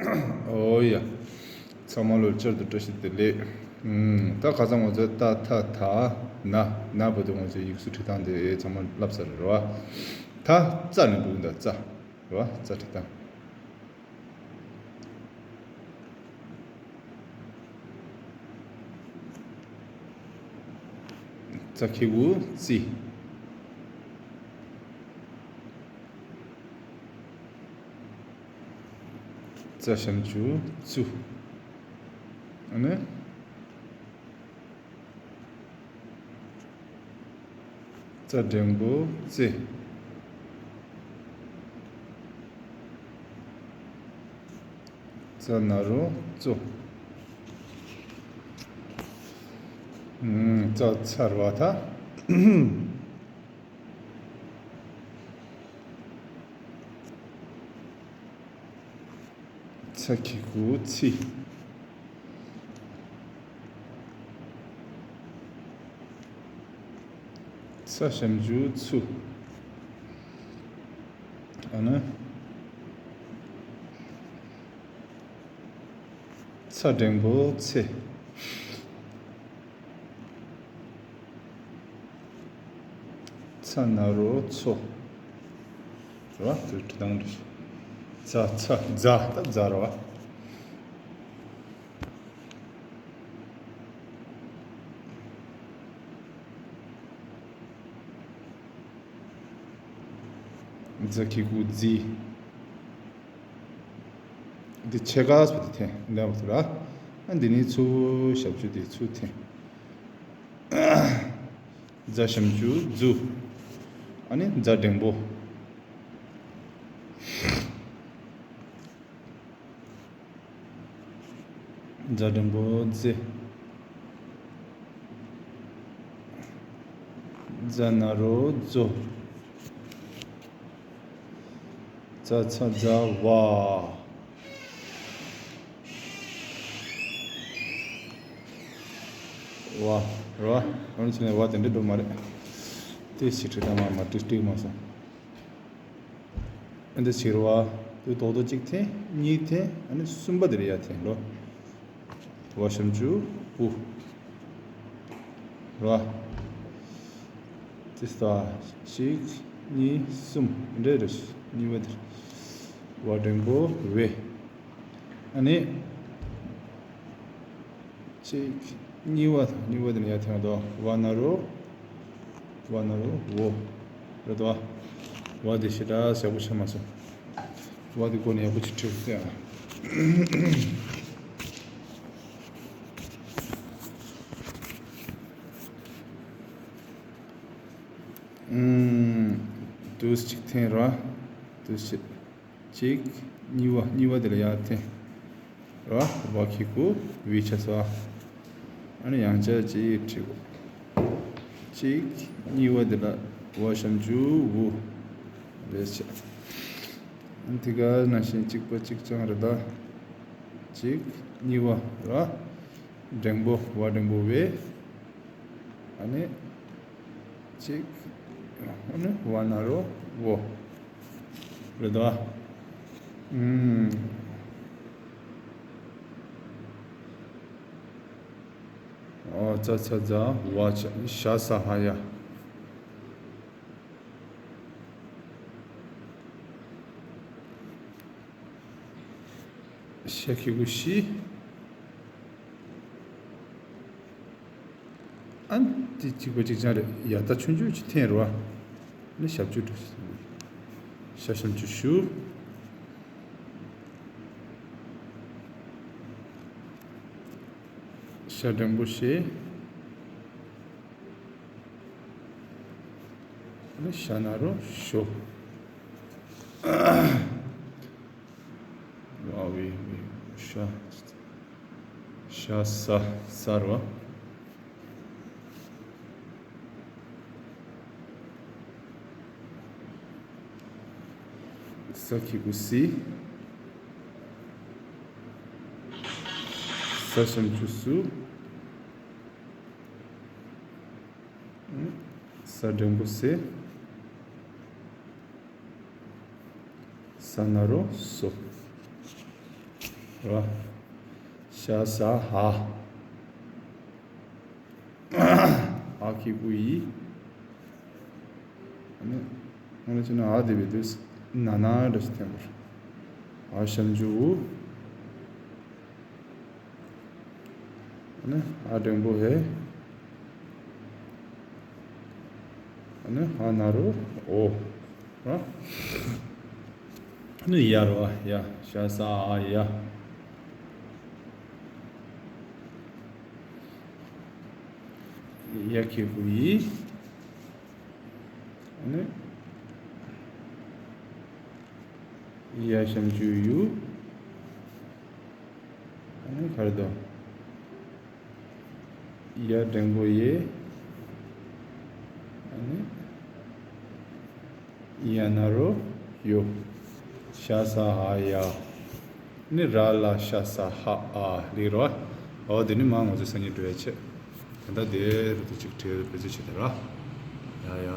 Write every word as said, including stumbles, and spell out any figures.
ཨོ་ཡ། ཚང་མ་ལོ་བསྐྱར་དུ་བཀྲ་ཤིས་བདེ་ལེགས། ཨུམ། ད་ཁ་སང་ང་ཚོས་ཏ་ཐ་ད་ན་ན་བར་དུ་ང་ཚོས་ཡིག་གཟུགས་བྲིས་སྟངས་དེ་ཚང་མ་བསླབས་ཚར་རེད་བ། ད་ཙ་ནས་འབུད་ད་ཙ། རེད་བ། ཙ་བྲིས་སྟངས། ཙ་གི་གུ་ཙི། ཙ་ཞབས་ཀྱུ་ཙུ། ཨ་ནི། ཙ་འགྲེང་བུ་ཙེ། ཙ་ན་རོ་ཙོ། ཙ་ཚར་བ་ད། ཚ་གི་གུ་ཚི། ཚ་ཞབས་ཀྱུ་ཚུ། ཨ་ནི། ཚ་འགྲེང་བུ་ཚེ། ཚ་ན་རོ་ཚོ། རེད་བ། དེ་བྲིས་སྟངས་རེད། ཚ་ཚ་ཛ་ད་ཛ་རེད་བ། ཛ་གི་གུ་ཛི། འདི་ཕྱེད་ཀ་སོ་དེ་འཐེན་འདྲ་བ་ཚོ་ར། ཨ་འདི་ནི་ཚུ་ཞབས་ཀྱུ་དེ་ཚུ་འཐེན། ཛ་ཞབས་ཀྱུ་ཛུ། ཨ་ནི་ཛ་འགྲེང་བུ། ཛ་འགྲེང་བུ་ཛེ། ཛ་ན་རོ་ཛོ། ཛ་ཚ་ཛ་ཝ། ཝ། རེད་བ། འོན་ཀྱང་ཝ་དེ་འདྲ་འགྲོ་མ་རེད། དེ་ཞིག་བྲིས་ད་མ་མ་བྲིས་བྲིས་མ་སོང་། ཨ་འདི་ཕྱིར་བ། དུ་དོག་དོ་གཅིག་འཐེན། གཉིས་འཐེན། ཨ་ནི་གསུམ་པ་དེ་རེད་ཡ་འཐེན་ལོ། བ་ཞབས་ཀྱུ་བུ། ར། དེ་ལྟ། གཅིག་གཉིས་གསུམ་འདྲེ་རེ། གཉིས་པ་དེ། བ་འགྲེང་བུ་བེ། ཨ་ནི། གཅིག་གཉིས་པ་དང་གཉིས་པ་དེ་ནས་ཡར་འཐེན་པ་དང་བ་ན་རོ། བ་ན་རོ་ཝོ། རེད་དོ། བ་དེ་ཞེ་དྲག་ཡག་པོ་ཆགས་མ་སོང་། བ་དེ་སྐོར་ནས་ཡག་པོ་ཅིག་བྲིས་ཏེ་ཨ། དུས་གཅིག་འཐེན་ར། དུས་གཅིག་གཅིག་གཉིས་པ། གཉིས་པ་དེ་ལ་ཡར་འཐེན། ར། བ་གི་གུ་བི་ཆ་ས། ཨ་ནི་ཡང་བསྐྱར་གཅིག་བྲིས་གོ། གཅིག་གཉིས་པ་དེ་ལ་བ་ཞབས་ཀྱུ་བུ། རེད་ཆ། ཨ་ནི་དེ་ག་ནང་བཞིན་གཅིག་པ་གཅིག་རྐྱང་རེད་ད། གཅིག་གཉིས་པ་ར། འགྲེང་བུ་བ་འགྲེང་བུ་བེ། ཨ་ནི། གཅིག་ཨ་ནི་བ་ན་རོ་ཝོ། རེད་དོ། ཨུམ། ཨོ་ཙ་ཚ་ཛ་ཝ་ཆ་ཤ་ས་ཧ་ཡ། ཤ་གི་གུ་ཤི། ཨ་ནི་དེ་གཅིག་པ་གཅིག་རྐྱང་རེད་ཡ། ད་ཆུང་ཆུང་ཅིག་འཐེན་རོ། ཨ་ནི་ཞབས་ཀྱུ་འགྲོ། ཤ་ཞབས་ཀྱུ་ཤུ། ཤ་འགྲེང་བུ་ཤེ། ཨ་ནི་ཤ་ན་རོ་ཤོ། ཝ་བི་བི་ཤ། ཤ་ས་ས་རོ། ས་གི་གུ་སི། ས་ཞབས་ཀྱུ་སུ། ས་འགྲེང་བུ་སེ། ས་ན་རོ་སོ། ར། ཤ་ས་ཧ། ཨ་གི་གུ་ཡི། ཨ་ནི། ཨ་ནི་ཅི་ན་ཨ་དེ་བི་དུས། ན་ན་འདྲ་ཞིག་འཐེན་པར། ཨ་ཞབས་ཀྱུ་འུ། ཨ་ནི་ཨ་འགྲེང་བུ་ཧེ། ཨ་ནི་ཨ་ན་རོ་འོ། ར། ཨ་ནི་ཡ་རོ་ཨ་ཡ། ཤ་ས་ཨ་ཡ། ཡ་གི་གུ་ཡི། ཨ་ནི། ཡ་ཞབས་ཀྱུ་ཡུ། ཨ་ནི་ག་རེ་འདུག་ཡ་འགྲེང་བུ་ཡེ། ཨ་ནི། ཡ་ན་རོ་ཡོ། ཤ་ས་ཧ་ཡ། ནི་ར་ལ་ཤ་ས་ཧ་ཨ་ལི་རོ། འོ་དེ་ནི་མ་ང་ཚོ་སང་ཉིན་འགྲོ་ཡ་ཆེ། ད་ལྟ་དེ་རུ་དུ་ཅིག་བྲེལ་བེ་ཙི་ཆེ་དེ་ར། ཡ་ཡ།